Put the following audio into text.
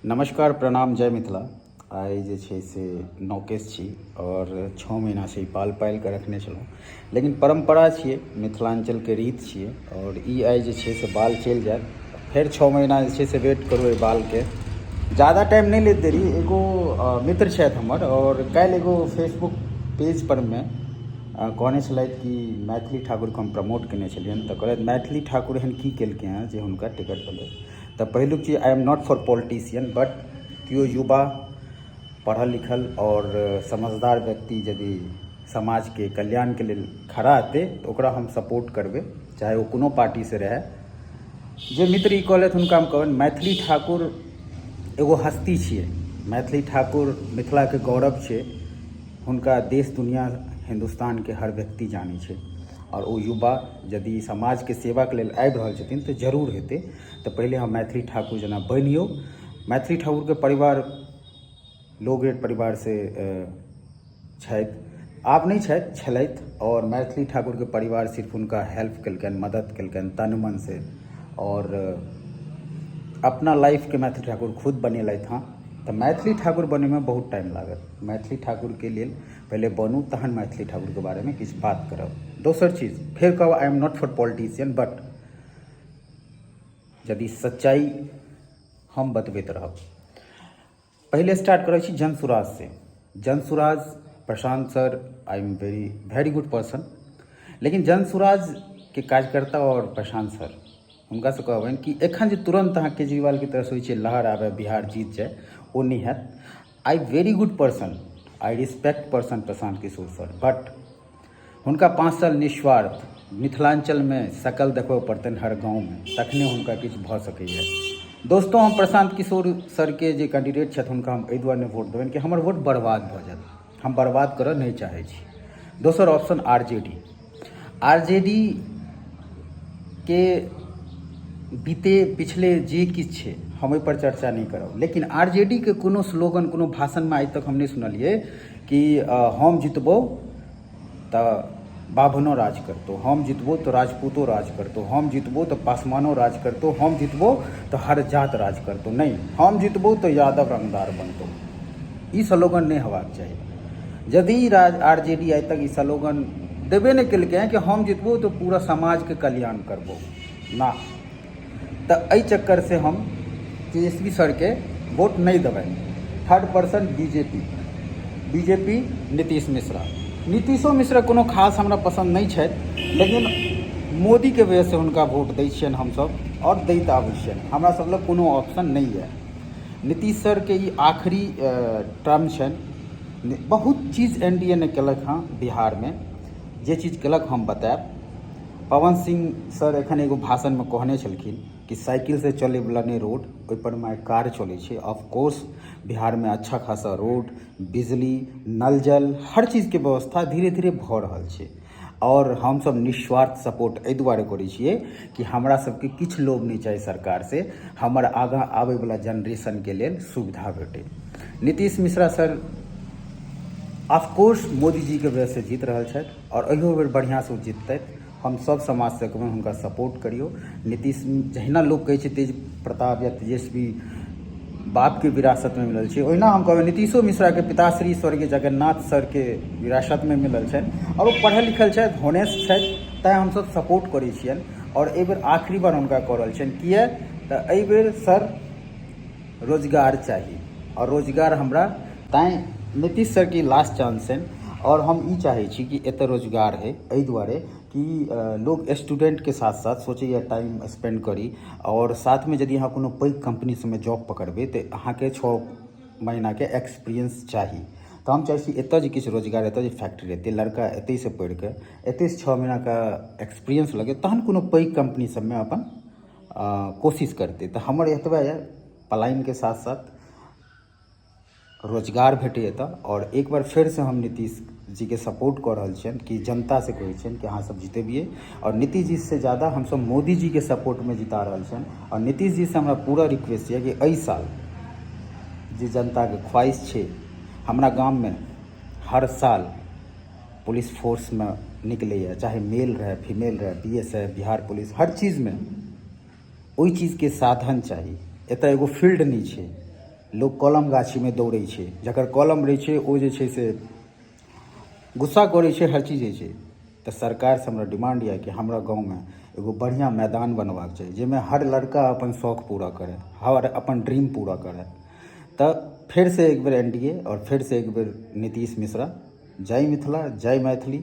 नमस्कार, प्रणाम, जय मिथिला। आइ जे छै से नौकेश छी आओर 6 महीनासँ ई बाल पालिके रखने छलहुँ, लेकिन परम्परा छियै, मिथिलाञ्चलके रीत छियै आओर ई आइ जे छै से बाल चलि जायत। फेर 6 महीना जे छै से वेट करू एहि बालके। ज्यादा टाइम नहि लेत देरी। एगो मित्र छथि हमर आओर काल्हि एगो फेसबुक पेज परमे कहने छलथि कि मैथिली ठाकुरके हम प्रमोट कयने छलियनि, तऽ कहलथि मैथिली ठाकुर एहन की केलकै हँ जे हुनका टिकट भेलै। तऽ पहिलुक चीज, I am not for politician, but केओ युवा, पढ़ल लिखल आओर समझदार व्यक्ति यदि समाजके कल्याणके लेल खड़ा हेतै तऽ ओकरा हम सपोर्ट करबै, चाहे ओ कोनो पार्टीसँ रहए। जे मित्र ई कहलथि, हुनका हम कहबनि, मैथिली ठाकुर एगो हस्ती छियै। मैथिली ठाकुर मिथिलाके गौरव छै। हुनका देश, दुनिया, हिन्दुस्तानके हर व्यक्ति जानै छै आओर ओ युवा यदि समाजके सेवाके लेल आबि रहल छथिन तऽ जरूर हेतै। तऽ पहिले अहाँ मैथिली ठाकुर जेना बनियौ। मैथिली ठाकुरके परिवार लो ग्रेड परिवारसँ छथि, आब नहि छथि, छलथि। आओर मैथिली ठाकुरके परिवार सिर्फ हुनका हेल्प केलकनि, मदद केलकनि तन मनसँ आओर अपना लाइफके मैथिली ठाकुर खुद बनेलथि हँ। तऽ मैथिली ठाकुर बनैमे बहुत टाइम लागत। मैथिली ठाकुरके लेल पहिले बनू, तहन मैथिली ठाकुरके बारेमे किछु बात करब। दोसर चीज फेर कहब, I am not for politician, but यदि सच्चाइ हम बतबैत रहब। पहिले स्टार्ट करै छी जनसुराजसँ। Jansuraj Prashant sir, I am very very good person, लेकिन जनसुराजके कार्यकर्ता आओर प्रशान्त सर, हुनकासँ कहबनि कि एखन जे तुरन्त अहाँ केजरीवालके तरफसँ होइ छै लहर आबय, बिहार जीत जाय, ओ नहि हैत। I very good person, I respect person Prashant Kishor sir, but हुनका 5 साल निस्वार्थ मिथिलाञ्चलमे शकल देखबऽ पड़तनि हर गाँवमे, तखने हुनका किछु भऽ सकैए। दोस्तो, हम प्रशान्त किशोर सरके जे कैंडिडेट छथि, हुनका हम एहि दुआरे नहि वोट देबनि कि हमर वोट बर्बाद भऽ जायत। हम बर्बाद करऽ नहि चाहै छी। दोसर option R J D. R J D के बीते पिछले जे किछु छै, हम ओहिपर चर्चा नहि करब, लेकिन आर जे डी के कोनो स्लोगन, कोनो भाषणमे आइ तक हम नहि सुनलियै कि हम जितबौ तऽ बाभनो राज करतौ, हम जितबो तऽ राजपूतो राज करतौ, हम जितबो तऽ पासवानो राज करतौ, हम जितबो तऽ हर जात राज करतौ। नहि, हम जितबो तऽ यादव रंगदार बनतौ, ई स्लोगन नहि हेबाक चाही। यदि आर जे डी I तक ई स्लोगन देबे नहि केलकै हँ कि हम जितबो तऽ पूरा समाजके कल्याण करबो ना, तऽ एहि चक्करसँ हम तेजस्वी सरके वोट नहि देबनि। Third person BJP. BJP Nitish Mishra. नीतीशो Mishra कोनो खास हमरा पसन्द नहि छथि, लेकिन मोदीके वजहसँ हुनका वोट दै छियनि हमसभ आओर दैत आबै छियनि। हमरा सब लग कोनो ऑप्शन नहि यऽ। नीतीश सरके ई आखिरी टर्म छनि। बहुत चीज एन डी ए ने केलक हँ बिहारमे, जे चीज केलक हम बतायब। पवन सिंह सर एखन एगो भाषणमे कहने छलखिन कि साइकिलसँ चलैवला नहि रोड, ओहिपर मे कार चलै छै। ऑफकोर्स बिहारमे अच्छा खासा रोड, बिजली, नल जल, हर चीजके व्यवस्था धीरे धीरे भऽ रहल छै। आओर हमसभ निस्वार्थ सपोर्ट एहि दुआरे करै छियै कि हमरा सबके किछु लोभ नहि चाही सरकारसँ, हमर आगाँ आबैवला जेनरेशनके लेल सुविधा भेटै। नीतीश मिश्रा सर ऑफकोर्स मोदीजीके वजहसँ जीत रहल छथि आओर एहियो बेर बढ़िआँसँ ओ जिततथि। हम सब समाजसँ कहबनि, हुनका सपोर्ट करियौ। नीतीश जहिना लोक कहै छै तेज प्रताप या तेजस्वी बापके विरासतमे मिलल छै, ओहिना हम कहबै नीतीशो मिश्राके पिताश्री स्वर्गीय जगन्नाथ सरके विरासतमे मिलल छनि आओर ओ पढ़ल लिखल छथि, होनेस्ट छथि, तैँ हमसब सपोर्ट करै छियनि। आओर एहिबेर आखिरी बार हुनका कऽ रहल छियनि। किए तऽ एहिबेर सर रोजगार चाही आओर रोजगार हमरा, तैँ नीतीश सरके लास्ट चांस छनि। आओर हम ई चाहै छी कि एतऽ रोजगार होइ, एहि दुआरे कि लोक स्टूडेंटके साथ साथ सोचैए टाइम स्पेंड करी आओर साथमे यदि अहाँ कोनो पैघ कम्पनी सबमे जॉब पकड़बै तऽ अहाँके 6 महीनाके एक्सपीरियंस चाही। तऽ हम चाहै छी एतऽ जे किछु रोजगार, एतऽ जे फैक्ट्री हेतै, लड़का एतहिसँ पढ़िकऽ एतहिसँ 6 महीनाके एक्सपीरियंस लऽ के तहन कोनो पैघ कम्पनी सबमे अपन कोशिश करतै। तऽ हमर एतबे यऽ, पलायनके साथ साथ रोजगार भेटै एतऽ। आओर एक बार फेरसँ हम नीतीश जीके सपोर्ट कऽ रहल छियनि कि जनतासँ कहै छियनि कि अहाँ सब जितबियै। आओर नीतीश जीसँ ज्यादा हमसब मोदी जीके सपोर्टमे जिता रहल छियनि। आओर नीतीश जीसँ हमरा पूरा रिक्वेस्ट यऽ कि एहि साल जे जनताके ख्वाहिश छै, हमरा गाममे हर साल पुलिस फोर्समे निकलैए, चाहे मेल रहै, फीमेल रहै, B S F, Bihar police, हर चीजमे ओहि चीजके साधन चाही। एतऽ एगो फील्ड नहि छै। लोक कलम गाछीमे दौड़ै छै, जकर कलम रहै छै ओ जे छै से गुस्सा करै छै, हर चीज होइ छै। तऽ सरकारसँ हमरा डिमांड यऽ कि हमरा गाँवमे एगो बढ़िआँ मैदान बनबाक चाही, जाहिमे हर लड़का अपन शौक पूरा करै, हर अपन ड्रीम पूरा करै। तऽ फेरसँ एक बेर एनडीए आओर फेरसँ एक बेर नीतीश मिश्रा। जय मिथिला, जय मैथिली।